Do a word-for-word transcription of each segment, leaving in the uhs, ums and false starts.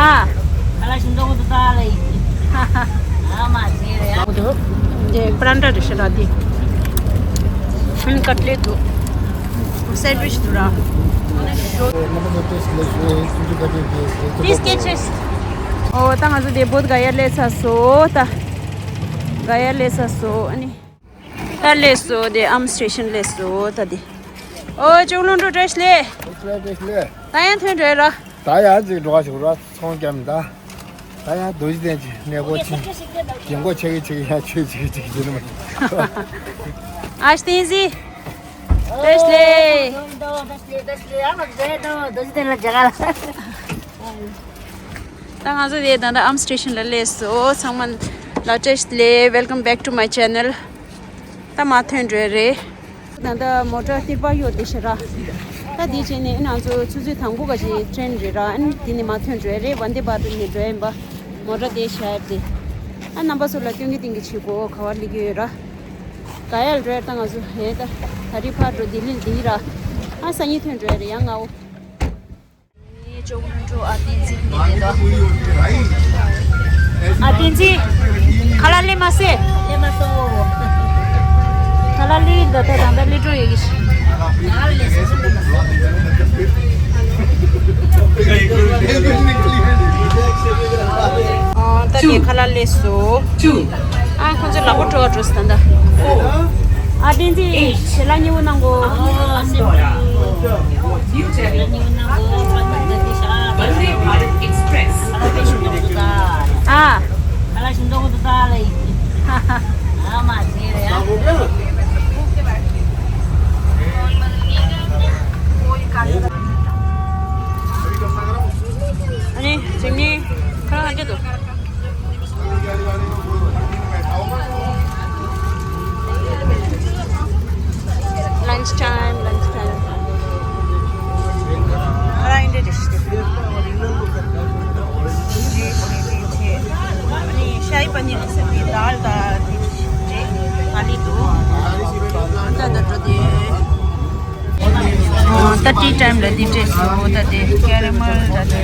ཨ། ཁ་ལག་ཞིམ་མདོག་ཏུ་ལྟ་ལ་ཡིན། ཨ་མ་ཟེར་ཡ། འདི་པ་རན་ཊ་རེད་ཤག་ར་འདི། ཨ་ནི་ཀ་ཊི་ལེཊ་འདུག་སེན་ཌི་ཝིཆ་འདུག་ར། Please get this. ཨོ་ད་ང་ཚོ་དེ་བོད་ག་ཡར་སླེབས་ཚར་སོང་ད། ག་ཡར་སླེབས་ཚར་སོང་ཨ་ནི། ད་སླེབས་སོང་དེ་ཨམ་སི་ཊེ་ཤན་སླེབས་སོང་ད་དེ། ཨོ་ཅོག་ལུང་འགྲོ་བཀྲ་ཤིས་བདེ་ལེགས། བཀྲ་ཤིས་བདེ་ལེགས། ད་ཡང་ཐོན་འགྲོ་ཡ་ར། ད་ཡང་ཅིག་འགྲོ་བ་ཞིག་ར་ཚོང་རྒྱབ་ད། ད་ཡང་རྡོ་རྗེ་གདན་གྱི་གནས་སྐོར་ཕྱིན། རྒྱན་གོག་ཆེ་གི་ཆེ་གི་ཡང་ཆོས་ཆེ་གི་ཆེ་གི་ཡིན་ནམ། ཨ་ཤ་བསྟན་འཛིན། བཀྲ་ཤིས་བདེ་ལེགས། ད་ང་ཚོ་དེ་ད་ལྟ་ཨམ་སི་ཊེ་ཤན་ལ་སླེབས་སོང་། ཚང་མ་ལ་བཀྲ་ཤིས་བདེ་ལེགས། Welcome back to my channel. ད་མར་ཐོན་འགྲོ་ཡ་རེད། ད་ལྟ་མོ་ཊ་ཏིར་པ་གཡོག་བསྡད་ཤག་ར། ད་དེ་བྱས་ནས་ཨ་ང་ཚོ་ཆུ་ཚོད་དང་པོ་ག་ཅིག་ཊེན་རེད་ར། ཨ་ནི་དེ་ནས་མར་ཐོན་འགྲོ་ཡ་རེད། ཝན་དེ་བྷ་རཏ་ནས་འགྲོ་ཡ་ཡིན་པ། མོ་ཊ་དེ་ཤར་དེ། ཨ་རྣམ་པ་ཚོ་ལ་སྟོན་གི་སྟོན་གི་བྱེད་དགོས། ག་བར་སླེབས་ཀྱི་ཡོད་ར། ག་ཡར་འགྲོ་ཡ་ད་ང་ཚོ་ཧེ་ད་ད་རི་ཕར་འགྲོ་ལྡི་ལི་འདི་ར། ཨ་སང་ཉིན་ཐོན་འགྲོ་ཡ་རེད་ཡང་སྔ་བོ། ཅོག་ལུང་འགྲོ་ཨ་བསྟན་འཛིན་ནས་རེད་དོ། ཨ་བསྟན་འཛིན། ཁ་ལག་སླེབས་མ་སོང་། སླེབས་མ་སོང་། ཁ་ལག་སླེབས་འདུག་ད་ད་ལྟ་སླེབས་འགྲོ་ཡོད་ཀྱི་ཤག་ཨ་ད་དེ་ཁ་ལག་སླེབས་སོང་། ཨ་ཁོང་ཚོ་ལག་པ་འགྲོ་བ་འགྲོ་སོང་ད་ད། ཨ་བསྟན་འཛིན་ཞལ་ལག་མཉེས་པོ་གནང་གོ། New Delhi, Vande Bharat Express. ཨ། ཨ་ནི་ཇིམ་ནི་ཁ་ལག་ཧ་ཅང་འདུག Lunch time, lunch time. ཁ་ལག་འདི་འདྲ་ཞིག་འདུག་ཨ་ནི་ཤ་ཧི་པ་ནིར་ཟེར་བའི་དཱལ་དང་འདི་འདྲ་ཞིག་རེད། ག་ལེར་འདུག་ད་ད་འགྲོ་དེ། ད་ཏི་ཊའིམ་ལ་འདི་འདྲས་སོ། ད་དེ་ཀེ་ར་མེལ་ད་དེ་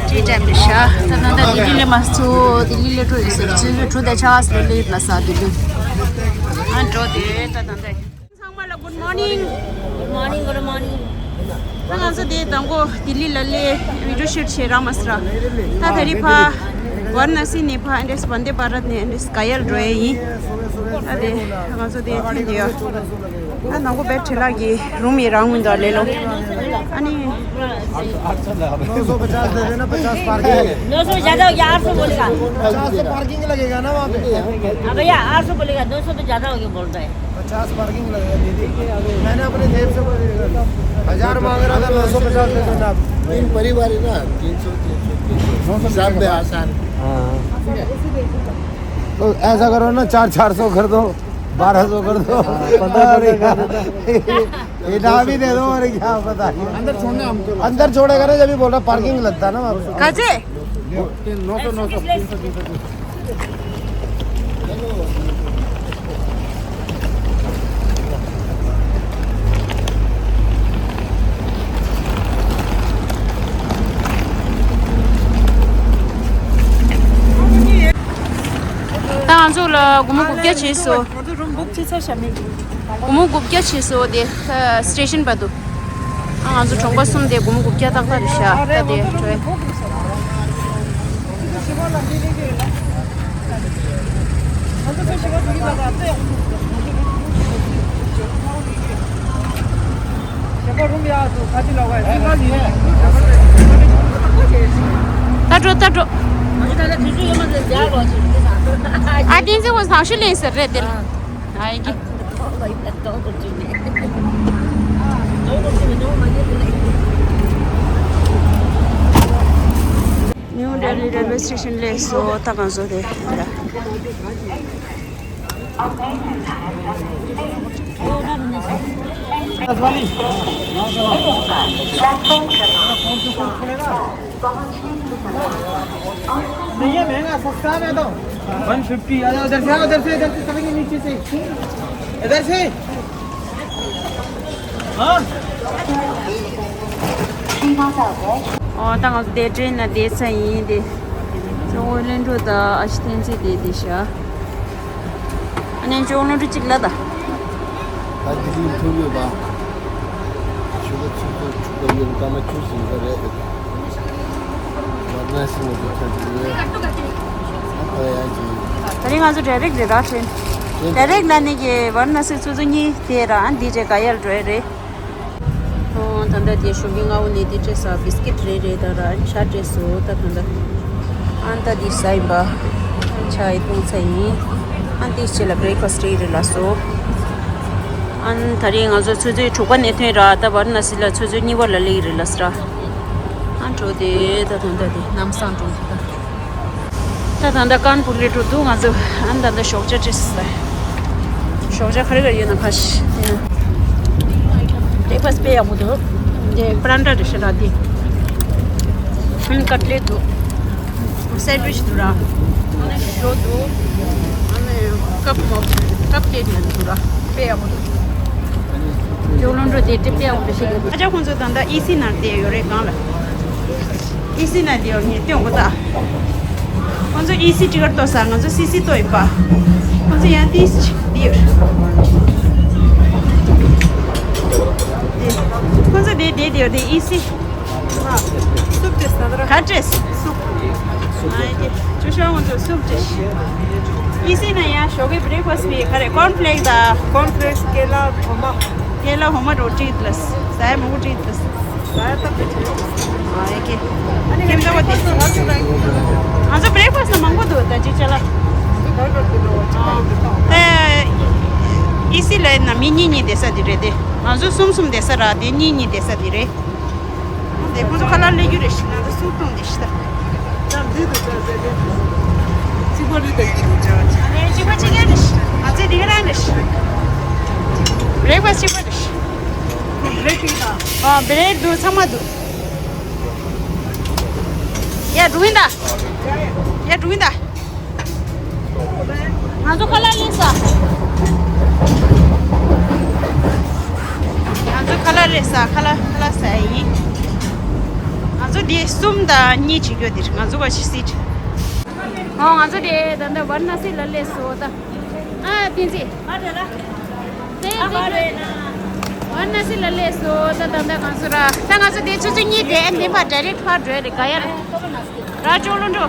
ཏི་ཊའིམ་རེད་ཤག་ད་ད་ལྟ་ལྡི་ལི་ལ་མ་སོང་། ལྡི་ལི་ལ་འགྲོ་ཡོད་ཟེར། ཆུ་ཚོད་དྲུག་དང་ཕྱེད་ཀ་ལ་སླེབས་ལ་ས་ལྡི་ལི། ཨ་འགྲོ་དེ་ད་ད་ད། ཚང་མ་ལ་good morning. Good morning, good morning. ད་ང་ཚོ་དེ་དང་པོ་ལྡི་ལི་ལ་སླེབས་བི་ཌི་ཡོ་ཤུཊ་བྱེད་རག་མ་སོང་ར། ད་ད་རི་ཕར་ཝཱ་ར་ཎ་སི་ནས་ཕར་ཨེ་འདྲས་ཝན་དེ་བྷ་རཏ་ནས་ཨེ་འདྲས་ག་ཡར་འགྲོ་ཡ་ཡིན། ད་དེ་ང་ཚོ་དེ་ཐོན་དེ་ཡོད། ད་ནང་པོ་བེད་ཁྲི་ལག་གི་རུམ་ཡི་རང་མི་འདུག་ལེ་ལོ། ཨ་ནི། नौ सौ पचास दे देना, पचास पार्किंग है। नौ सौ ज्यादा हो गया, आठ सौ बोलेगा। पचास तो पार्किंग लगेगा ना वहाँ पे। हाँ भैया, आठ सौ बोलेगा, नौ सौ तो ज्यादा हो गया बोल रहा है। पचास पार्किंग लगेगा दीदी। मैंने अपने जेब से बोल दिया। हजार मांग रहा था, नौ सौ पचास दे देना आप। तीन परिवार है ना, तीन सौ, तीन सौ, तीन सौ। हिसाब में आसान। हाँ। तो ऐसा करो ना, चार, चार सौ कर दो, बारह सौ कर दो। हाँ, पन्द्रह, पन्द्रह कर देता। ये ना भी दे दो और क्या पता है। अंदर छोड़ना हमको। अंदर छोड़ेगा ना, जब भी बोल रहा, पार्किंग लगता है ना वहाँ पे। कहाँ से? नौ सौ, नौ सौ। ད་ང་ཚོ་ལ་སྒོར་མོ་དགུ་བརྒྱ་བྱས་སོང་། ང་ཚོ་རུམ་བུག་བྱེད་ཚར་ཤག་མི། སྒོར་མོ་དགུ་བརྒྱ་བྱས་སོང་དེ་སི་ཊེ་ཤན་བར་དུ། ཨ་ང་ཚོ་གྲོང་པ་གསུམ་དེ་སྒོར་མོ་དགུ་བརྒྱ་ཏག་ཏག་རེད་ཤག་ད་དེ་འགྲོ་ཡ། ད་འགྲོ་ད་འགྲོ། ཨ་བསྟན་འཛིན་ཁོང་ཟངས་གཞུང་ལེན་ཟེར་རེད་དེ། ཨ་ཡི་གེ། ནིའུ་ལྡི་ལི་རེལ་ཝེ་སི་ཊེ་ཤན་སླེབས་སོང་། ད་གང་བཟོ་དེ་ལ། प्लेटफॉर्म क्रमांक नहीं है, महंगा, सस्ता में दो। One fifty. अरे, उधर से आओ, उधर से, इधर से चलेंगे, नीचे से। इधर से। हाँ। श्री माता वैष्णो। ཨོ་ད་ང་ཚོ་དེ་ཊེན་ནང་བསྡད་ཚར་ཡིན་དེ། ཇོ་བོ་བློན་ཕྲུག་དང་ཨ་ཞེ་བསྟན་འཛིན་བསྡད་དེ་ཤག་ཨ་ནི་ཇོ་བོ་བློན་ཕྲུག་གཅིག་ལ་ད། ད་དེ་རིང་ཐུག་ཡོད་པ། ཆུ་ཚོད་ཆུ་ཚོད་དྲུག་པ་ཡོད། སྐར་མ་བཅུ་ཟིན་པ་རེད། ཝཱ་ར་ཎ་སི་ནས་ཐོན་ཐུབ་ཡོད། ཨ་ཕ་ཡ་ཅིག་ད་རིང་ང་ཚོ་ཌའི་རེག་རེད་ར་ཊེན། ཌའི་རེག་ལ་ནི་གི་ཝཱ་ར་ཎ་སི་ཆུ་ཚོད་གཉིས་དེ་ར་ཨ་འདི་རྗེས་ག་ཡར་འགྲོ་ཡ་རེད། ཨོ་ད་ལྟ་དེ་ཞོགས་ཀས་སྔ་པོ་ནས་དེ་སྤྲད་ས་བིས་ཀིཊ་རེ་རེ་ད་ར་ཨ་ནི་ཇ་སྤྲད་སོང་། ད་ད་ལྟ་ཨ་ནི་ད་དེ་ཟ་ཡིན་པ། ཇ་ཡི་བཏུང་ཚར་ཡིན། ཨ་ནི་དེ་རྗེས་ལ་བྷི་རེག་ཕ་སི་ཊི་རེ་རེ་ལ་སོང་། ཨ་ནི་ད་རེས་ང་ཚོ་ཆུ་ཚོད་དྲུག་པ་ནས་ཐོན་ར། ད་ཝཱ་ར་ཎ་སི་ལ་ཆུ་ཚོད་གཉིས་པ་ལ་སླེབས་རེད་ལབ་སོང་ར། ཨ་འགྲོ་དེ་ད་ད་ལྟ་དེ་ལམ་སང་འགྲོ་དེ་ད། ད་ད་ལྟ་ཀན་པུར་སླེབས་འགྲོ་འདུག་ང་ཚོ། ཨ་ནི་ད་ལྟ་ཞོགས་ཇ་སྤྲད་ས། ཞོགས་ཇ་ག་རེ་ག་རེ་ཡོད་ན་ཕ་ཤི་དེ་ན། བྷི་རེག་ཕ་སི་ཊི་དཔེ་ཡག་པོ་འདུག་དེ་པ་རན་ཊ་རེད་ཤག་ར་དེ། ཨ་ནི་ཀཊ་ལེཊ་འདུག་སེན་ཌི་ཝིཆ་འདུག་ར། ཨ་ནི་ཞོ་འདུག་ཨ་ནི་ཀབ་མོག་ཀབ་ཀེག་ལ་འདུག་ར། དཔེ་ཡག་པོ་འདུག་ཇོ་བོ་བློན་ཕྲུག་དེ་དྲི་དཔེ་ཡག་པོ་ཞིག་འདུག་ཨ་ཅག་ཁོང་ཚོ་ད་ལྟ་ཨི་སི་ནང་བསྡད་ཡོད་རེད་སྒང་ལ། ཨི་སི་ནང་བསྡད་ཡོད་ངས་སྟོན་གོ་ད། ཁོང་ཚོ་ཨི་སི་ཊི་ཀེཊ་གཏོང་ས། ང་ཚོ་སི་སི་གཏོང་ཡོད་པ། ཁོང་ཚོ་ཡང་ཏིས་ཅིག་བསྡད་ཡོད། དེ་ཁོང་ཚོ་དེ་བསྡད་བསྡད་ཡོད་དེ་ཨི་སི། སུབ་ཅེས་ད་དར་ག་ཅེས། སུབ། ཨ་ཡེ་ཅོ་ཤ་ང་ཚོ་སུབ་ཅེས། ཨི་སི་ན་ཡང་ཞོགས་ཀའི་བྷི་རེག་ཕ་སི་ཊི་བི་ག་རེ། ཀོརན་ཕི་ལེག་དང་། ཀོརན་ཕི་ལེག་ཀེ་ལ་འོ་མ། ཀེ་ལ་འོ་མ་རོ་ཊི་ལ་ཟ་ཡ་མང་པོ་ཊི་ལ་ཟ་ཡ་ད་བེ་ཊི་ཨ་ཡེ་ཀེ་ཁྱིམ་ཚང་བ་དེ་ང་ཚོ་བྷི་རེག་ཕ་སི་ཊི་ན་མང་པོ་འདུག་ད་ཅིག་ཅ་ལག་ཨ་ཨི་སི་ལ་ན་མི་གཉིས་གཉིས་བསྡད་ས་དེ་རེད་དེ། ང་ཚོ་གསུམ་གསུམ་བསྡད་ས་ར་དེ་གཉིས་གཉིས་བསྡད་ས་དེ་རེད། དེ་ཁོ་ཚོ་ཁ་ལག་ལས་རྒྱུ་རེད་ཤི། ང་ཚོ་སུབ་བཏུང་དེ་ཤི་ད། ཅང་འདི་དུ་ཅང་ཟེར་ཏེ། གཅིག་པ་རེད་ད་ཡིན་ཅང་ཅང་། ཨ་ལས་གཅིག་པ་གཅིག་རྐྱང་རེད་ཤི། ང་ཚོའི་འདི་ག་རང་རེད་ཤི། བྷི་རེག་ཕ་སི་ཊི་གཅིག་པ་རེད་ཤི། བྷི་རེག་འདུག་ད། ཨ་བྷི་རེག་འདུག་ཚང་མ་འདུག་ཡ་འགྲོ་ཡིན་ད། ཡ་འགྲོ་ཡིན་ད། ང་ཚོ་ཁ་ལག་ལེན་ས། ང་ཚོ་ཁ་ལག་ལེན་ས། ཁ་ལག་ཁ་ལག་ཟ་ཡིན། ང་ཚོ་འདི་གསུམ་དང་གཉིས་བྱེད་རྒྱུ་དེ་རེད། ང་ཚོ་ག་ཤི་སི་ཊི། ཨོ་ང་ཚོ་དེ་ད་ལྟ་ཝཱ་ར་ཎ་སི་ལ་སླེབས་སོང་ད། ཨ་བསྟན་འཛིན། ཨ་རེད་ལ། དེ་ཨ་ཧ་དེ་རེད་ན། ཝཱ་ར་ཎ་སི་ལ་སླེབས་སོང་ད། ད་ལྟ་ང་ཚོ་ར་ད་ང་ཚོ་དེ་ཆུ་ཚོད་གཉིས་དེ་ཨ་འདི་ཕར་ཌའི་རེག་ཕར་འགྲོ་ཡ་རེད། ག་ཡ་ར། ར་ཅོག་ལོ་འགྲོ།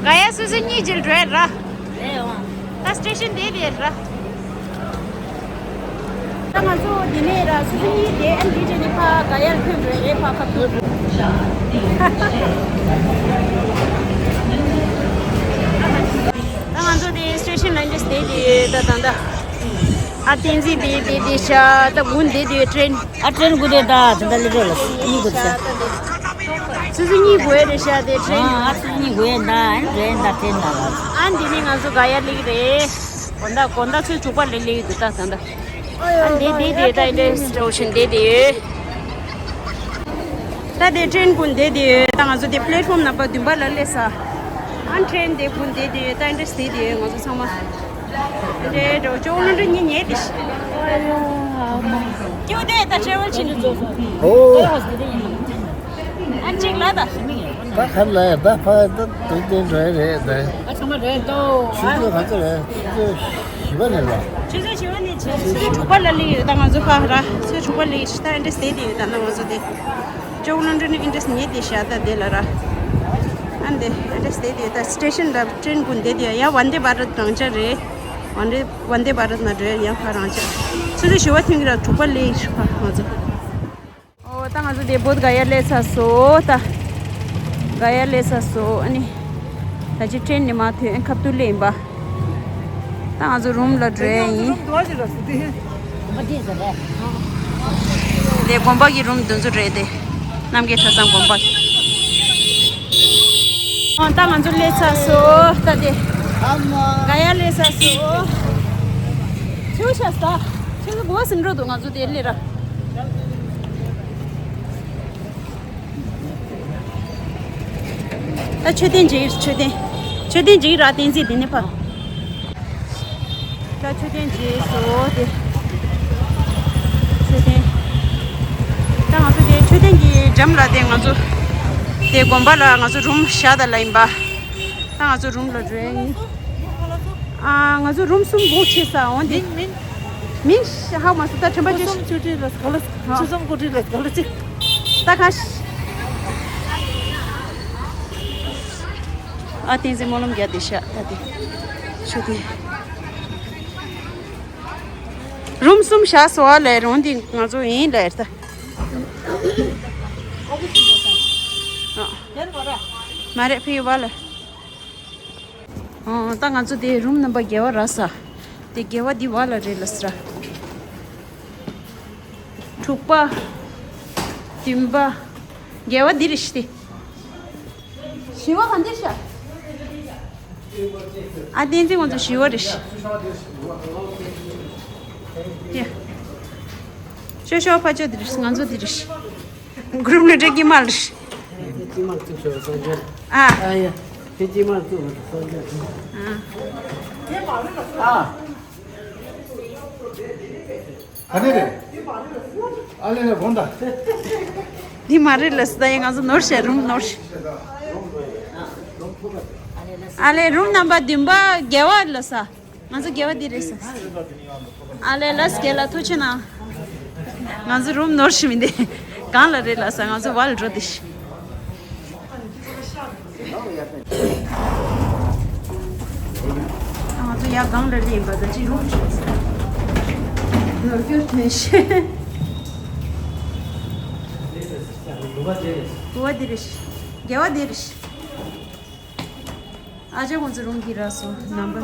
ག་ཡ་སོ་སོ་གཉིས་ཅིག་འགྲོ་ཡ་ར། རེད་འོང་། ད་སི་ཊེ་ཤན་དེ་དེ་ར། ད་ང་ཚོ་འདི་ནས་ར་སུ་ནི་དེ་ཨན་ཌི་ཇེ་ནི་ཕ་ག་ཡར་ཐོན་རེད་རེད་ཕ་ཁ་ཐུག་ད་ང་ཚོ་དེ་སི་ཊེ་ཤན་ལ་འདི་སྟེ་དེ་ད་ད་ད་ཨ་བསྟན་འཛིན་དེ་དེ་དེ་ཤ་ད་གུན་དེ་དེ་ཊེན། ཨ་ཊེན་གུན་དེ་ད་ད་ད་ལེ་རོ་ལ་གཉིས་གུན་ཤ་ད་དེ། སུ་སུ་གཉིས་དགོས་རེད་ཤག་དེ་ཊེན། ཨ་སུ་གཉིས་དགོས་ཡ་ད་ཨན་ཊེན་ད་ཊེན་ད་ལ། ཨ་འདི་ནི་ང་ཚོ་ག་ཡ་ལེགས་རེད། གོ་ད་གོ་ད་ཚོད་དྲུག་པ་ལེ་ལེ་ཡོད་འདུག་ད་ད་ད། ཨ་འདི་འདི་འདི་ད་འདི་སི་ཊེ་ཤན་འདི་འདི་ཡོད། ད་དེ་ཊེན་གུན་འདི་འདི་ཡོད། ད་ང་ཚོ་དེ་པི་ལེཊ་ཕོམ་ནམ་བར་བདུན་པ་ལ་སླེབས་ས། ཨ་ཊེན་དེ་གུན་འདི་འདི་ཡོད། ད་འདི་འདི་འདི་ཡོད། ང་ཚོ་ཚང་མ། རེད་འགྲོ་ཅོག་ལོ་འགྲོ་གཉིས་ཉལ་དེ་ཤི། ཀྱུ་དེ་ད་ཊེ་རེ་ཝལ་ཕྱིན་འགྲོ། ཨོ། ཨ་གཅིག་ལ་ད། ད་ཁར་ལ་ཡ་ད་ཕ་ད་དུ་དེ་འགྲོ་ཡ་རེད་ད། ཨ་ཚང་མ་རེད་དོ། ཆུ་ཚོད་ག་ཚོད་རེད། ཆུ་ཚོད་བཞི་པ་རེད་ལ། ཆུ་ཚོད་བཞི་པ་ནས་ཆུ་ཚོད་དྲུག་པ་ལ་སླེབས་ཡོད་ད་ང་ཚོ་ཕ་ར། ཆུ་ཚོད་དྲུག་པ་སླེབས་ཡོད་ད་ཨ་འདྲ་ཟེར་དེ་ཡོད་ད་ན་ང་ཚོ་དེ། ཅོག་ལོ་འགྲོ་ནས་ཨ་འདྲ་ཉལ་དེ་ཤ་ད་དེ་ལ་ར། ཨ་འདི་ཨ་འདྲ་ཟེར་དེ་ཡོད་ད་སི་ཊེ་ཤན་ལ་ཊེན་གུན་དེ་དེ་ཡ་ཝན་དེ་བྷ་རད་རང་ཅག་རེད། ཝན་དེ་ཝན་དེ་བྷ་རད་ན་འགྲོ་ཡ་ཡང་ཕ་རང་ཅག་ཆུ་ཚོད་བཞི་པ་ཐོན་གྱི་ར་དྲུག་པ་སླེབས་ཤག་ང་ཚོ། ཨོ་ད་ང་ཚོ་དེ་བོད་ག་ཡ་སླེབས་ཚར་སོང་ད། ག་ཡ་སླེབས་ཚར་སོང་ཨ་ནི། ད་ཅི་ཊེན་ནི་མ་ཐོན་ཨ་ཁབ་ཏུ་སླེབས་ཡིན་པ། ད་ང་ཚོ་རུམ་ལ་འགྲོ་ཡ་ཡིན། དེ་དགོན་པ་གི་རུམ་འདི་ཚོ་རེད་དེ། རྣམ་རྒྱལ་གྲྭ་ཚང་དགོན་པ། ཨོ་ད་ང་ཚོ་སླེབས་ཚར་སོང་ད་དེ། ག་ཡ་སླེབས་ཚར་སོང་། ཆུ་ཤ་ས། ཆུ་ཚོད་དགུ་པ་ཟིན་འགྲོ་འདུག་ང་ཚོ་དེ་སླེབས་ར། ད་མཆོད་རྟེན་འཇིག་མཆོད་རྟེན། མཆོད་རྟེན་འཇིག་ར་བསྟན་འཛིན་འདི་ནས་ཕ། ད་མཆོད་རྟེན་འཇིག་སོ་དེ། མཆོད་རྟེན། ད་ང་ཚོ་དེ་མཆོད་རྟེན་གྱི་ ཡམ་ལ་དེ་ང་ཚོ་དེ་དགོན་པ་ལ་ང་ཚོ་རུམ་བཞག་ད་ལ་ཡིན་པ། ད་ང་ཚོ་རུམ་ལ་འགྲོ་ཡ་ཡིན། ཨ། ང་ཚོ་རུམ་གསུམ་བུག་བྱས་ས་འོང་དེ། མིན་མིན། མིན་ཧ་མ་སོ་ད་དྲན་པ་ཅི། ཆུ་ཚོད་ལ་ག་ལ། ཆུ་ཚོད་གོ་ཁྲི་ལ་ག་ལ་ཅི། ད་ཁ་ཤ། ཨ། བསྟན་འཛིན་སྨོན་ལམ་རྒྱག་དེ་ཤ་ད་དེ། ཆུ་དེ། རུམ་གསུམ་བཞག་སོ་ཨ་ལས་རུང་དེ་ང་ཚོ་ཡིན་ལས་ད། ཨ། མ་རེད་ཕི་ཡོད་པ་ལ། ཨོ། ད་ང་ཚོ་དེ་རུམ་རྣམ་པ་བརྒྱད་པ་རག་ས། དེ་བརྒྱད་པ་འདི་བ་ལ་རེད་ལ་ཟེར། དྲུག་པ། བདུན་པ། བརྒྱད་པ་འདི་རེད་ཤི་དེ། བཞི་པ་ག་འདི་ཤ། ཨ། བསྟན་འཛིན་ང་ཚོ་བཞི་པ་རེད་ཤི། ཡ། ཤོ་ཤོ་ཕ་ཆོ་འདི་རེད་ཤི། ང་ཚོ་འདི་རེད་ཤི། གུ་རུབ་ནས་འདྲ་ཀི་མ་ལ་ཤི། ཨ། ཨ། ག་ནས་རེད། ཨ་ལེ་ལེ་དགོངས་དག་འདི་མ་རེད་ལ་སི་ད་ཡིན་ང་ཚོ་ནོར་ཤ་རུམ་ནོར་ཤ། ཨ་ལེ་རུམ་རྣམ་པ་བདུན་པ་བརྒྱད་པ་ལ་ས། ང་ཚོ་བརྒྱད་པ་འདི་རེད་ས། ཨ་ལེ་ལ་སི་རྒན་ལགས་ཐུགས་ཆེ་གནང་། ང་ཚོ་རུམ་ནོར་ཤ་མི་འདི། གང་ལ་རེད་ལ་ས་ང་ཚོ་བ་ལ་འགྲོ་འདི་ཤ། ང་ཚོ་ཡར་སྒང་ལ་སླེབས་པ་ད་ཅི་རུམ་བྱས། ནོར་སྐྱོར་ཐོན་ཤེས། དགུ་པ་འདི་རེད། བརྒྱད་པ་འདི་རེད། ཨ་ཅག་ཁོང་ཚོ་རུམ་འདི་རག་སོང་ནམ་པ།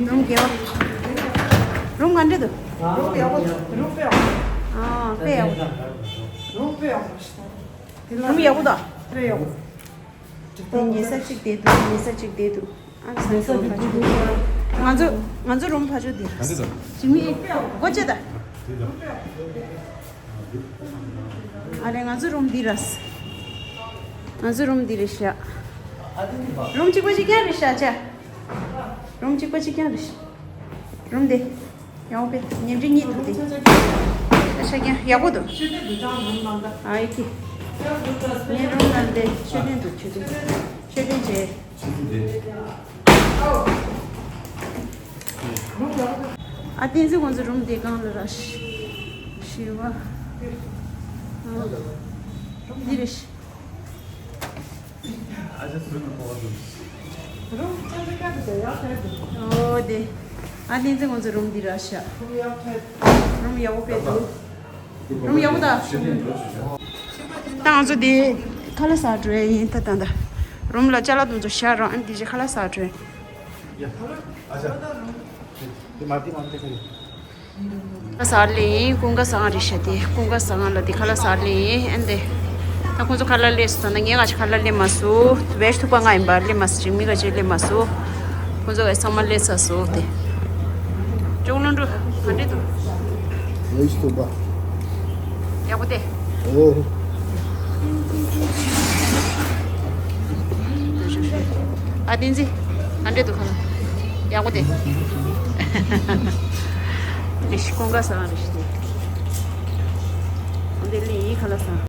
རུམ་བརྒྱད་པ། རུམ་ག་འདྲ་འདུག་རུམ་ཡག་པོ་འདུག་རུམ་དཔེ་ཡག་པོ། ཨ་དཔེ་ཡག་པོ་འདུག་རུམ་དཔེ་ཡག་པོ་འདུག་རུམ་ཡག་པོ་འདུག་དཔེ་ཡག་པོ། དེ་ཉལ་ས་གཅིག་བསྡད་འདུག་ཉལ་ས་གཅིག་བསྡད་འདུག་ཨ་ང་ཚོ་རུམ་ཕ་ཆོས་འདི། ང་ཚོ་ང་ཚོ་རུམ་ཕ་ཆོས་འདི། ག་འདྲ་འདུག་ཇི་མི་སྒོ་ཕྱེ་ད། ཨ་རེ་ང་ཚོ་རུམ་འདི་རེད། ང་ཚོ་རུམ་འདི་རེད་ཤག་རུམ་གཅིག་པ་གཅིག་རྐྱང་རེད་ཤག་ཅག་རུམ་གཅིག་པ་གཅིག་རྐྱང་རེད་ཤག་རུམ་འདི། ཡག་པོ་དཔེ་ཉལ་ཁྲི་གཉིས་འདུག་དེ། ཤ་རྐྱང་ཡག་པོ་འདུག་མཆོད་རྟེན་འདུག་ཅང་རུམ་ནང་ད། ཨ་ཡི་ཁི། ངའི་རུམ་ནང་དེ་མཆོད་རྟེན་འདུག་མཆོད་རྟེན། མཆོད་རྟེན་བྱས། ཨ་བསྟན་འཛིན་ཁོང་ཚོ་རུམ་དེ་གང་ལ་ར་ཤི། ཤི་བ། ཨ། འདི་རེད་ཤི། ཨོ་དེ། ཨ་བསྟན་འཛིན་ཁོང་ཚོ་རུམ་འདི་ར་ཤ། རུམ་ཡག་པོ་དཔེ་འདུག་རུམ་ཡག་པོ་ད། ད་ང་ཚོ་དེ་ཁ་ལག་ཟ་འགྲོ་ཡ་ཡིན་ད་ད་ད། རུམ་ལ་ཅ་ལག་དེ་ཚོ་བཞག་རོགས་ཨ་ནི་དེ་རྗེས་ཁ་ལག་ཟ་འགྲོ་ཡ། ཡ། ཨ་ཅག་དེ་མ་དེ་མ་དེ་ཁ་ཡོད། ཁ་ལག་ཟ་ལེ་ཡིན། ཀུན་དགའ་ཟ་ཁང་རེད་ཤག་དེ་ཀུན་དགའ་ཟ་ཁང་ལ་དེ་ཁ་ལག་ཟ་ལེ་ཡིན་ཨ་ནི་དེ། ད་ཁོང་ཚོ་ཁ་ལག་སླེབས་སོང་ད་ངས་ག་ཅི་ཁ་ལག་སླེབས་མ་སོང་། བེ་ཤ་ཐུག་པ་ང་ཡིན་པ་སླེབས་མ་སོང་། ཅིག་མི་ག་ཅི་སླེབས་མ་སོང་། ཁོང་ཚོ་ག་ཚང་མ་སླེབས་ཚར་སོང་དེ། ཅོག་ལོ་འགྲོ་ག་འདྲས་འདུག་ལོ་ཡིས་ཐུག་པ། ཡག་པོ་དེ། ཨོ། ཨ་བསྟན་འཛིན། ག་འདྲས་འདུག་ཁ་ལག་ཡག་པོ་དེ། རེ་ཞིག་ཀུན་དགའ་ཟ་ཁང་རེ་ཞིག་དེ། འདི་ལས་ཡིན་ཁ་ལག་ཟ་ཁང་།